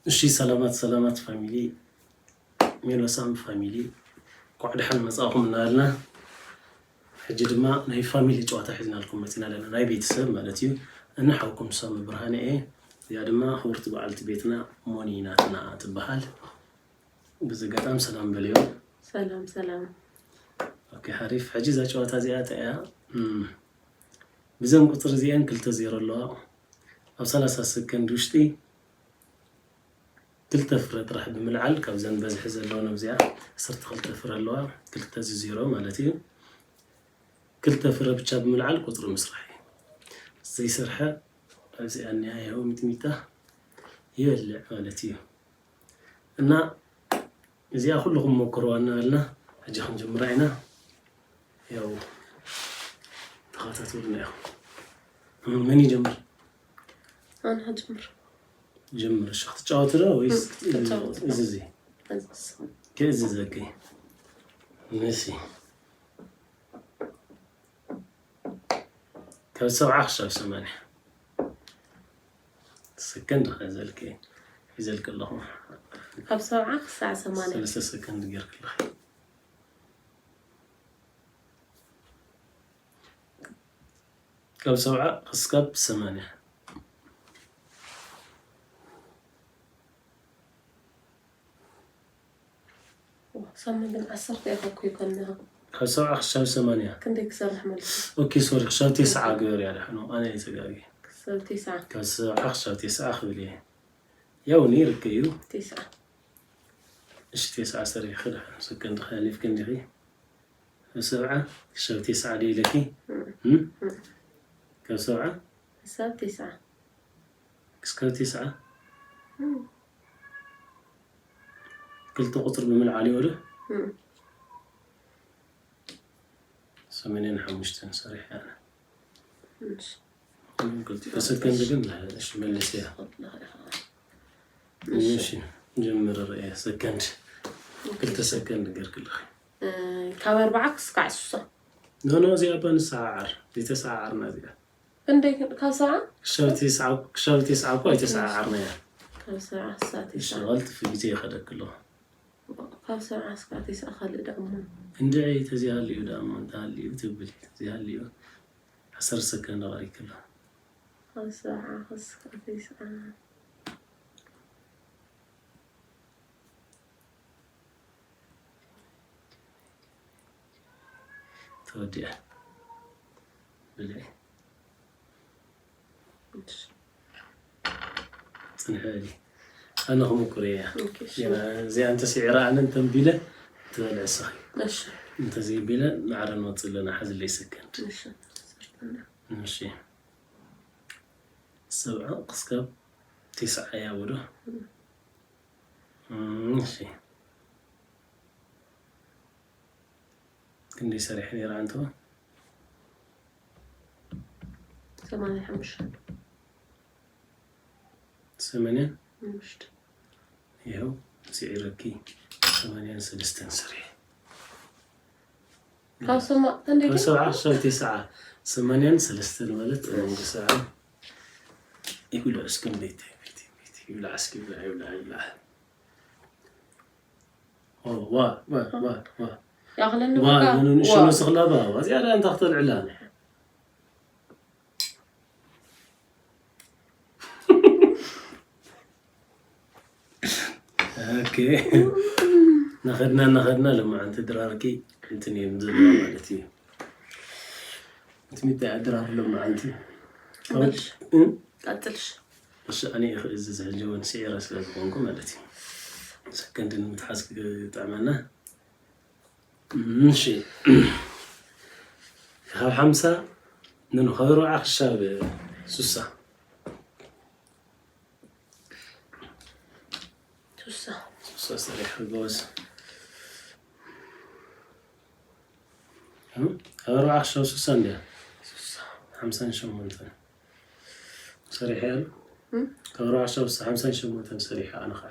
እሺ፣ ሰላማት ሰላማት ፋሚሊ፣ ሜሎሳም ፋሚሊ፣ እንኳዕ ደሓን መጻእኩም እናበልና፣ ሕጂ ድማ ናይ ፋሚሊ ጨዋታ ሒዝናልኩም መጺና ኣለና። ናይ ቤተሰብ ማለት እዩ። እነ ሓውኩም ሳሚ ብርሃነ እየ። እዚኣ ድማ ክብርቲ በዓልቲ ቤትና ሞኒ ናትና ትበሃል። ብዚ ኣጋጣሚ ሰላም በልዮ። ሰላም ሰላም። ኦኬ፣ ሓሪፍ። ሕጂ እዛ ጨዋታ እዚኣ እንታይ እያ? እም፣ ብዘን ቁፅሪ እዚአን ክልተ ዜሮ ኣለዋ። ኣብ ሰላሳ ሰከንድ ውሽጢ ክልተ ፍረ ጥራሕ ብምልዓል፣ ካብዘን በዝሒ ዘለወን ኣብዚኣ ዓሰርተ ክልተ ፍረ ኣለዋ፣ ክልተ ዜሮ ማለት እዩ። ክልተ ፍረ ብቻ ብምልዓል ቁፅሪ ምስራሕ እዩ። ዘይሰርሐ ኣብዚኣ እኒኣ ይኸው ሚጥሚጣ ይበልዕ ማለት እዩ። እና እዚኣ ኩልኹም ሞክሩዋ እናበልና ሕጂ ክንጅምራ ኢና። ያው ተኸታተሉና ኢኹም። መን ይጀምር? ኣነ ክጅምር። ጀምር። እሺ፣ ክትጫወት ዶ ወይስ እም፣ ክጫወት። እዚ፣ እዚ? እዚ። ክእዝዘኪ። እሺ። ካብ ሰብዓ ክሳብ ሰማንያ ሰከንድ ሒዘልኪ፣ ሒዘልኪ ኣለኹ። ካብ ሰብዓ ክሳዕ ሰማንያ። ሰለስተ ሰከንድ ጌርክለኺ። ካብ ሰብዓ ክስካብ ሰማንያ። ሳሚ ግን ዓሰርተ ኢኻ እኮ ይኮንኻ። ካብ ሰብዓ ክሳብ ሰማንያ። ክንደይ ክሰርሕ ማለት እዩ? ኦኬ፣ ሶሪ፣ ክሳብ ተስዓ ግበር እያ ደሓን። ኣነ እየ ተጋግየ። ክሳብ ተስዓ። ካብ ሰብዓ ክሳብ ተስዓ ክብል እየ። ያው ነይርኪ እዩ። ተስዓ። እሺ፣ ተስዓ ሰሪሕኺ ደሓን። ሰከንድ ሓሊፍኪ እንዲኺ። ካብ ሰብዓ ክሳብ ተስዓ ድዩ ኢለኪ? እም። እም? እም። ካብ ሰብዓ? ክሳብ ተስዓ። ክሳብ ተስዓ? እም። ክልተ ቁፅሪ ብምልዓል እዩ ዶ? እም። ሰማንያን ሓሙሽተን ሰሪሐ ኣነ። እሺ። ክልተ ሰከንድ ግን፣ እሺ፣ መልስ እያ። እሺ። እሺ፣ ጀምር ርአ። ሰከንድ። ክልተ ሰከንድ ገርክልኺ። እ፣ ካብ ኣርባዓ ክስካዕ ስሳ። ኖ፣ ኖ፣ እዚኣ እባ ንሰዓዓር። ዘይተሰዓዓርና እዚኣ። ክንደይ ግን ካብ ሰብዓ? ክሻብ ተስዓ፣ ክሻብ ተስዓ እኮ ኣይተሰዓዓርና እያ። ካብ ሰብዓ ክሳዕ እሺ፣ ተስዓ። ቀልጥፊ፣ ግዜ ይኸደኪ ኣለኹ። ካብ ሰብዓ እስካዕ ተስዓ ካልእ ደኣ እሞ። እንድዒ፣ ተዚሃልዩ ደኣ እሞ፣ እንተሃልዩ ትብል፣ ተዚሃልዩ። ዓሰርተ ሰከንድ ቀሪብኪ ኣሎ። ካብ ሰብዓ ክሳዕ ተስዓ። ተወዲኣ። ብልዒ። እሺ። ጽንሐ እሊ። ኣነ ክምኩር እያ። ኦኬ፣ እሺ። ገና እዚኣ እንተስዒራ ኣነ እንተንቢለ ትበልዕ እስኺ። እሺ። እንተዘይቢለ ማዕረ ንወጽእ ኣለና። ሓዝለይ ሰከንድ። እሺ። እሺ። ሰብዓ ክስካብ ተስዓ እያ ወዶ። እም። እም፣ እሺ። ክንደይ ሰሪሐ ነይረ ኣንተ? ሰማንያ ሓሙሽተ። ሰማንያን? ሓሙሽተ። ይኸው ስዒረኪ ሰማንያን ሰለስተን ሰሪሐ። ካብ ሰማ-፣ ክንደይ ካብ ግን? ሰብዓ ክሳብ ተስዓ፣ ሰማንያን ሰለስተን ማለት፣ እሺ። መንጎ ሰብዓ ይብልዑ እስኪ፣ ቤት፣ ቤት፣ ቤት፣ ይብላዕ እስኪ፣ ይብላዕ፣ ይብላዕ፣ ይብላዕ። ኦ፣ ዋ፣ ዋ፣ ዋ፣ ዋ። ያኽለኒ ዋ፣ በቃ። ንኑ ንእሽቶ ዋ። ንስኽላ ባ፣ ዋ፣ እዚኣ ደኣ እንታይ ክተልዕላ? ኦኬ። እናኸድና፣ እናኸድና፣ ለማዓንቲ ድራርኪ እንትን እዮም ዘለዋ ማለት እዩ። እቲ ሚታይ ድራር ለማዓንቲ። በል። እም? ቀጽልሽ። እሺ፣ ኣነ እየ ክእዝዝ ሕጂ እውን ስዒረ ስለ ዝኾንኩ ማለት እዩ። ሰከንድ ንምትሓዝ ክጥዕመና። እሺ። ካብ ሓምሳ ንንኸብርዓ ክሻብ ሱሳ። ሱሳ። ሱሳ ሰሪሕ ጎበዝ። እም? ካብ ኣርባዓ ክሻብ ሱሳ እንድያ? ሱሳ። ሓምሳን ሸሞንተን። ሰሪሐ እያ። እም? ካብ ኣርባዓ ክሻብ ሱሳ ሓምሳን ሸሞንተን ሰሪሐ ኣነ ኸዓ።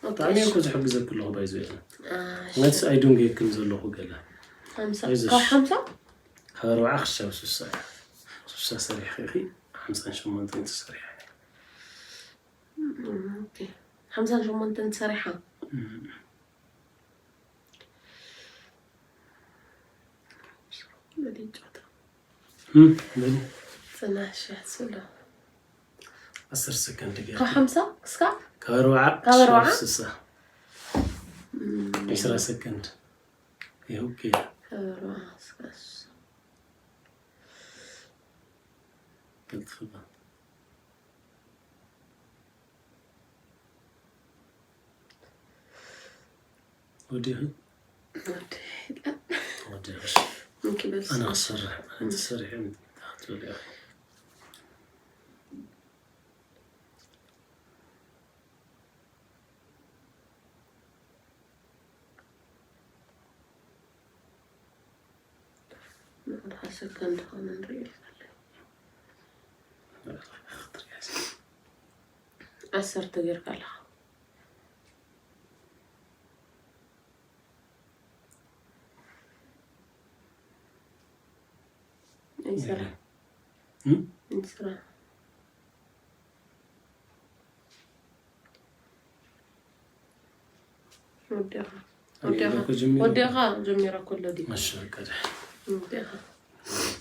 ኦኬ፣ ብጣዕሚ እየ እሺ። እኮ ዝሕግዘኪ ኣለኹ ባይዘ እየ። አ፣ እሺ። ነትስ ኣይዱንጌክን ዘለኹ ገለ። ሓምሳ፣ ኣይዞሽ። ካብ ሓምሳ? ካብ ኣርባዓ ክሻብ ሱሳ። ሱሳ ሰሪሐ ኢኺ፣ ሓምሳን ሸሞንተን ትሰሪሐ። እም፣ ኦኬ። ሓምሳን ሸሞንተን ሰሪሓ። እም። በሊ ጨዋታ። እም፣ በሊ። ጽናሽ ያስሎ። ዓሰርተ ሰከንድ ገይርካ። ካብ ሓምሳ እስካ ካብ ኣርባዓ ካብ ኣርባዓ? ስሳ። ዒስራ ሰከንድ። ይኸው ኦኬ። ካብ ኣርባዓ እስካ ስሳ። ቀልጥፍባ። ወዲኺ? ወዲ ወዲኺ። እንኪ በል ኣነ ክሰርሕ፣ ኣነ ትሰርሒ ክትብል ኢኺ። ንቕድሓ ሰከንድ ኾነ ንርኢ ኣለና። ዓሰርተ ጌርካ ኣለኻ። ይስራሕ። እም? ይስራሕ። ወዲኻ ኣነ ወዲኻ እኮ ጀሚረ። ወዲኻ ጀሚራ ከሎ ድዩ? እሺ፣ በቃ ደሕ። ወዲኻ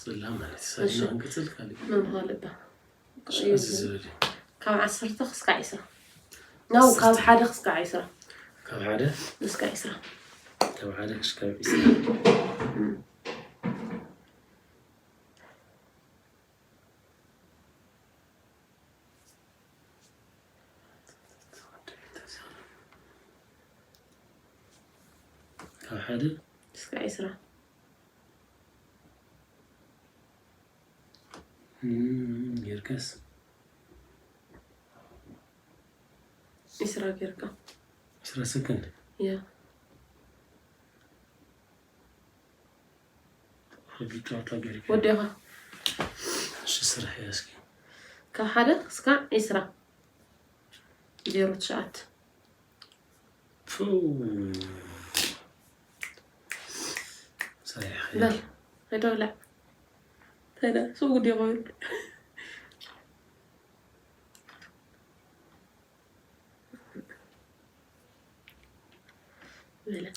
ጽላ ማለት እዩ። እሺ። ሰሪና ክንቅጽል ካልእ። መምሃለባ እሺ፣ እዚ ዝብል እዩ። ካብ ዓሰርተ ክስካዕ ዒስራ ናው ካብ ሓደ ክስካዕ ዒስራ ካብ ሓደ ክስካዕ ዒስራ ካብ ሓደ ክስካብ ዒስራ። ካብ ሓደ ክስካዕ ዒስራ እም፣ ጌርካስ ዒስራ ጌርካ ዒስራ ሰከንድ። ያ ሕጂ ጨዋታ ጌርካ። ወዲኻ እሺ፣ ስራሕ እያ እስኪ። ካብ ሓደ ክስካዕ ዒስራ ዜሮ ትሽዓተ ፉ። ሰሪሕ። በል ሄዶ ብላዕ ሄደ ሱቅ ጉዲ ይኸውን ብላዕ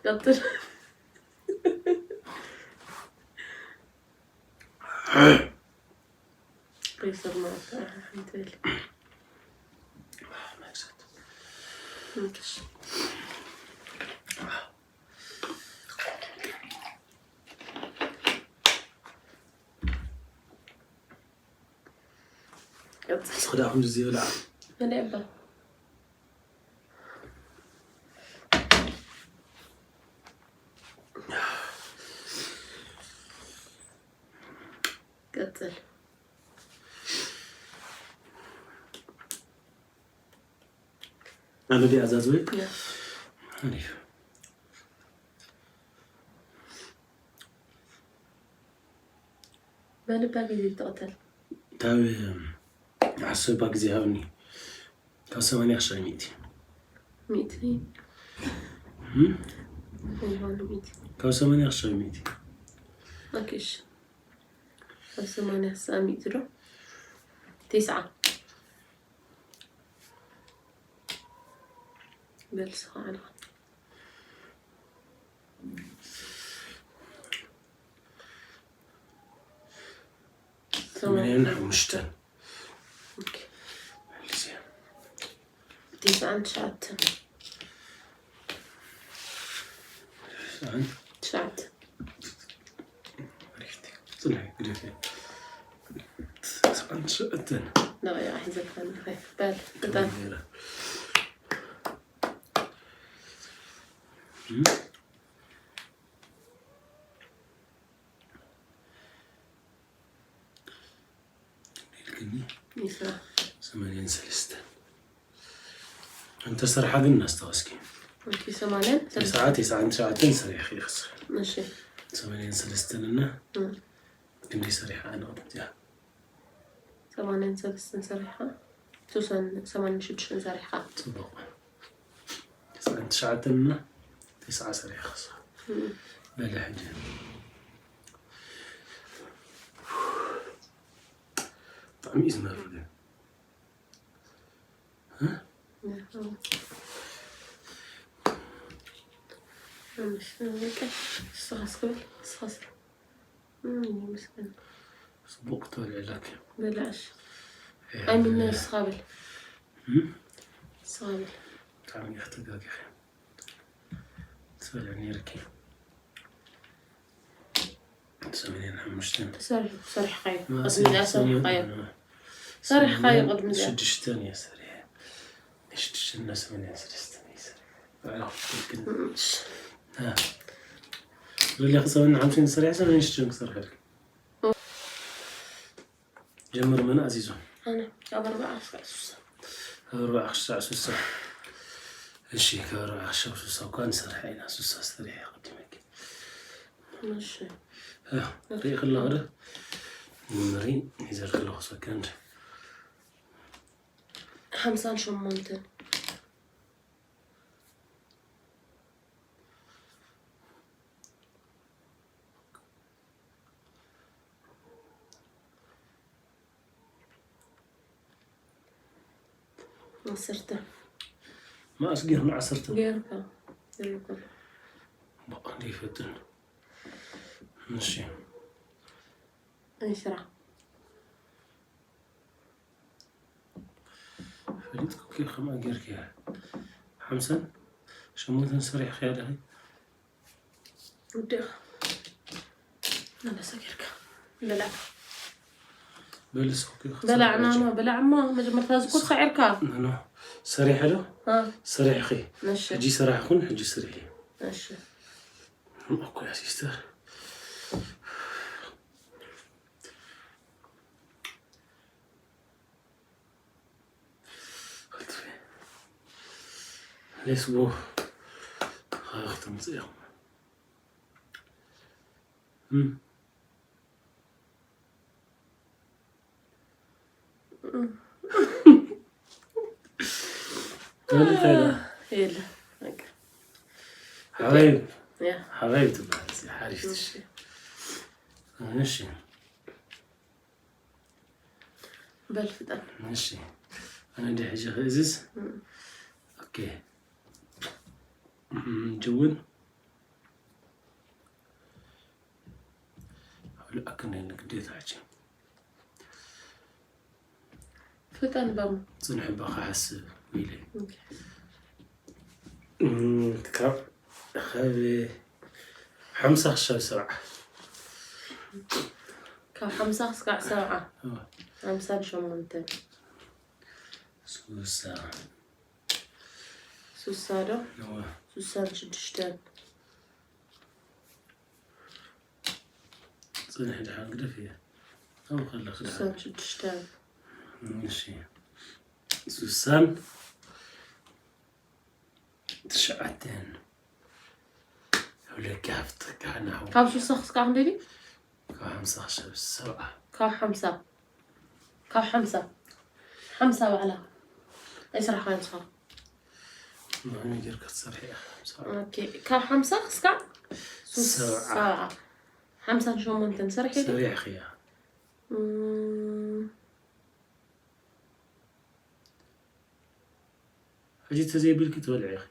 ቀጥል ከይሰማዕካ ሓንቲ በል። እስኺ ደኣ ከምዚ ዘይብላ። መደባ ቀጽል። ኣነ ድኣ ዛዝወይ? ያ። ኣሪፍ። መደባ ግዜ ትቕተል። ካብ ዓሰርተ ባግ ዝሃብኒ ካብ ሰማንያ ክሳብ ሚእቲ። ሚእቲ እም? ይሆን ሚእቲ። ካብ ሰማንያ ክሳብ ሚእቲ። ኦኬ፣ እሺ። ካብ ሰማንያ ክሳብ ሚእቲ ዶ? ቴስዓ። በል ስኻ ዓለኻ። ሰማንያን ሓሙሽተን። ኦኬ። መሊስያ። ቴስዓን ትሽዓተን። ትሽዓን። ትሽዓተ። ጽናሕ፣ ግደፍያ። ትስዓን ትሽዓተን። ንቕያ ሒዘካ ንኸይ። በል፣ ብጣም። እም? ኢልክኒ? ይስራ። ሰማንያን ሰለስተን። እንተ ሰርሓ ግን እናስታወስኪ። ኦኬ፣ ሰማንያን ሰለስተን። ተስዓ፣ ተስዓን ትሽዓተን ሰሪሕኺ ኢኺ። እሺ። ሰማንያን ሰለስተን እና እም። ክንደይ ሰሪሓ ኣነ ቅድም እዚኣ? ሰማንያን ሰለስተን ሰሪሕኻ? ሱሳን ሰማንያን ሽዱሽተን ሰሪሕኻ? ጽቡቕ። ተስዓን ትሽዓተ እና ተስዓ ሰሪሐ ክስኻ። በለ ሕጂ። ብጣዕሚ እዩ ዝመርር ግን። እ? ንስኻስ ክብል፣ ንስኻስ ም፣ ይመስገን። ጽቡቕ ክትበልዒ ኣለኪ። በላሽ። እ፣ ኣይምነ ንስኻ በል። ም? ንስኻ በል። ብጣዕሚ ኢኺ ተጋጊኺ። ትበልዒ ነይርኪ። ሰማንያን ሓሙሽተን። ተሰሪሑ፣ ሰሪሕካዮ። ማእሲ ቅድሚ እዚኣ ሰሪሕካዮ። ሰማንያን፣ ሰሪሕካዮ ሰማንያን ቅድሚ እዚኣ። ሽዱሽተን እየ ሰሪሐ። ሽዱሽተን እና ሰማንያን ሰለስተን እየ ሰሪሐ። ባዕላ ክትክል። እሺ። እ። ሪሊ ሰማንያን ሓሙሽተን ሰሪሐ፣ ሰማንያን ሽዱሽተን ክሰርሕ ኢልኪ። ጀምር፣ መን ኣዚዙ? ኣነ፣ ካብ ኣርባዓ ክሳዕ ስሳ። ካብ ኣርባዓ ክሳዕ ስሳ። እሺ፣ ካብ ኣርባዓ ክሳዕ ስሳ እኳ ንሰርሕ ኢና፣ ስሳ ሰሪሐ ቅድመኪ። እሺ። እ፣ ሪኢኺ ኣለኺ ዶ? ንመሪ ሒዘልኪ ኣለኹ ሰከንድ። ሓምሳን ሸሞንተን። ዓሰርተ። መኣስ ጌርና ዓሰርተ? ጌርካ። ጌርካ። በቃ እንደ ይፈትን። እሺ። ዕስራ። ፈሊጥኩ ከምኣ ጌርክያ። ሓምሳን ሸሞንተን ሰሪሕክያ ዲኺ? ውድእኻ። መለሰ ጌርካ። በላዕ። በልስ፣ ኦኬ፣ በላዕ፣ ና፣ ና፣ በላዕ እሞ፣ መጀመርታ ዝኩ ሰዒርካ። ኖ፣ ኖ። ሰሪሐ ዶ? አ። ሰሪሕኺ። እሺ። ሕጂ ሰራሕኹን፣ ሕጂ ስሪሒ። እሺ። ኦኬ፣ ሲስተር። Let's go. ها، أختم زيهم. هم. وين أنت هنا؟ يلا. حبايب. يا. حبايب تبع حارشتش. ماشي. በል ፍጠን። እሺ። ኣነ ድየ ሕጂ ክእዝዝ? እም። ኦኬ። እም፣ ጅውን። ኣውልኣክን ግዴታ ሕጂ። ፍጠን በሙ። ጽንሕ እባ ክሓስብ ኢለ። ኦኬ። እም፣ ካብ፣ ካብ ሓምሳ ክሳብ ሰብዓ። ካብ ሓምሳ ክሳብ ሰብዓ። እወ። ሓምሳን ሸሞንተን። ሱሳ። ሱሳ ዶ? እወ። ሱሳን ሽዱሽተን። ጽንሕ ድሓን ግደፍ እየ። ኣብኡ ከለኺ ድሓን። ሱሳን ሽዱሽተን። እሺ። ሱሳን ትሽዓተን። ይብለኪ ሃፍተካ ናሁ። ካብ ሱሳ ክስካዕ ክንደይ ድዩ? ካብ ሓምሳ ክሳብ ሰብዓ። ካብ ሓምሳ። ካብ ሓምሳ። ሓምሳ ባዕላ። ኣይስራሕካን ንስኻ። ንዓይ ጌርካ ትሰርሒ ኢኻ፣ ሓምሳ። ኦኬ። ካብ ሓምሳ ክስካዕ ሱሳ። ሰብዓ። ሓምሳን ሸሞንተን ሰሪሐ ድዩ? ሰሪሕኽያ። እም። ሕጂ ተዘይብልኪ ትበልዒ ኢኺ።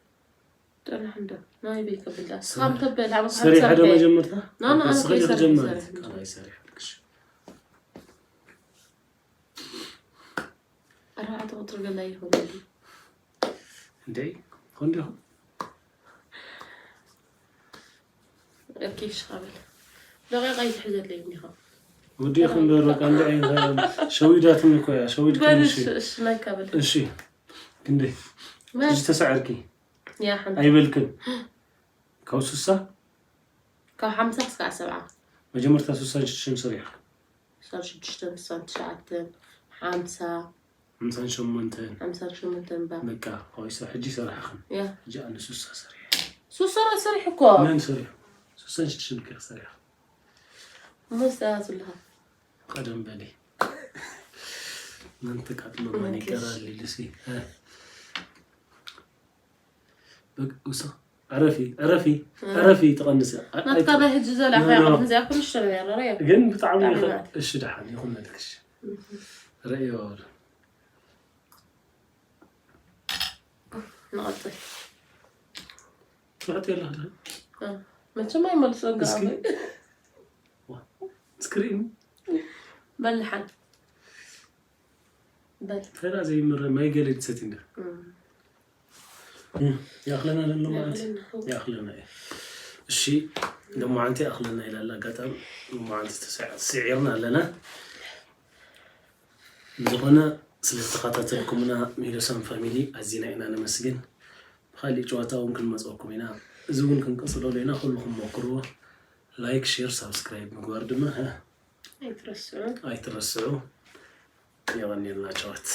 ጥራሕ እንዶ ናይ ቤት ከብል ዳ። ሰ-፣ ስኻም ተበል፣ ኣብ ሰሪሐ ዶ መጀመርታ? ና፣ ና፣ ኣነ ንስኺ ዲኺ ከይሰርሕ ጀመርት? ይሰርሕ። ካልኣይ ሰሪሐ ኣልክሽ። ኣርባዕተ ቁጽሪ ገላ ይኸውን እንዲ። እንዴ? ኮንዲኹም? ኦኬ፣ እሺ፣ ኻበል። ደቂቃ ይትሕዘለይ እንዲኻ። ወዲኹም በር በቃ፣ እንደ ዓይነት ሸዊዳትም እኮ እያ፣ ሸዊድኩም በል፣ እሺ። እሺ፣ እሺ፣ ናይ ካበል። እሺ፣ ክንደይ? በል። እሺ፣ ተሳዕርኪ? ያ፣ ሓንቲ። ኣይበልክን? ካብ ሱሳ? ካብ ሓምሳ ክሳዕ ሰብዓ። መጀመርታ ሱሳን ሽዱሽተን ሰሪሕካ? ሱሳን ሽዱሽተን፣ ሱሳን ትሽዓተን፣ ሓምሳ። ሓምሳን ሸሞንተን። ሓምሳን ሸሞንተን እባ። በቃ፣ ኦይ፣ ሳ-፣ ሕጂ ሰራሕኽን። ያ። ሕጂ ኣነ ሱሳ ሰሪሐ። ሱሳ ራ ሰሪሕ እኮ። መን ሰሪሑ? ሱሳን ሽዱሽተን ከ ሰሪሐ። እሞ ዝሰራትልኻ። ቀደም በሊ። መን ተቃጥሎ ማን ኦኬ። ይቀራል ኢሉ ሲ። እ። ውስኽ ዕረፊ ዕረፊ ዕረፊ ትቐንስ እያ። ኣ- ናትካ ኣይተ- ናይ ሕጂ ዘላ ኖ፣ ኖ። ከያቐት እዚኣ ኩሉ ሽረ ያረረ እያ። ግን ብጣዕሚ ብጣዕሚ ይኸ- ናት። እሺ ደሓን ይኹን መልክሽ ርእዮ ንቐጽል። ትሕት የለ መቸም ኣይመልሶ እስኪ። ስክሪን በልሓን በል ፈላ ዘይምረ ማይ ገለ ትሰቲ እንደ ያኽለና ለሎ ማለት ያኽለና እዩ። እሺ ደሞ ሓንቲ ያኽለና ይላል። ኣጋጣሚ ደሞ ሓንቲ ተስዒርና ኣለና። ዝኾነ ስለ ዝተኸታተልኩምና ሜሎሳን ፋሚሊ ኣዚና ኢና ነመስግን። ብካሊእ ጨዋታ እውን ክንመፀኩም ኢና። እዚ እውን ክንቀፅለሉ ኢና። ኩልኩም ሞክርዎ። ላይክ፣ ሼር፣ ሳብስክራይብ ምግባር ድማ ሀ፣ ኣይትረስዑ። ኣይትረስዑ። የቐንየልና ጨዋት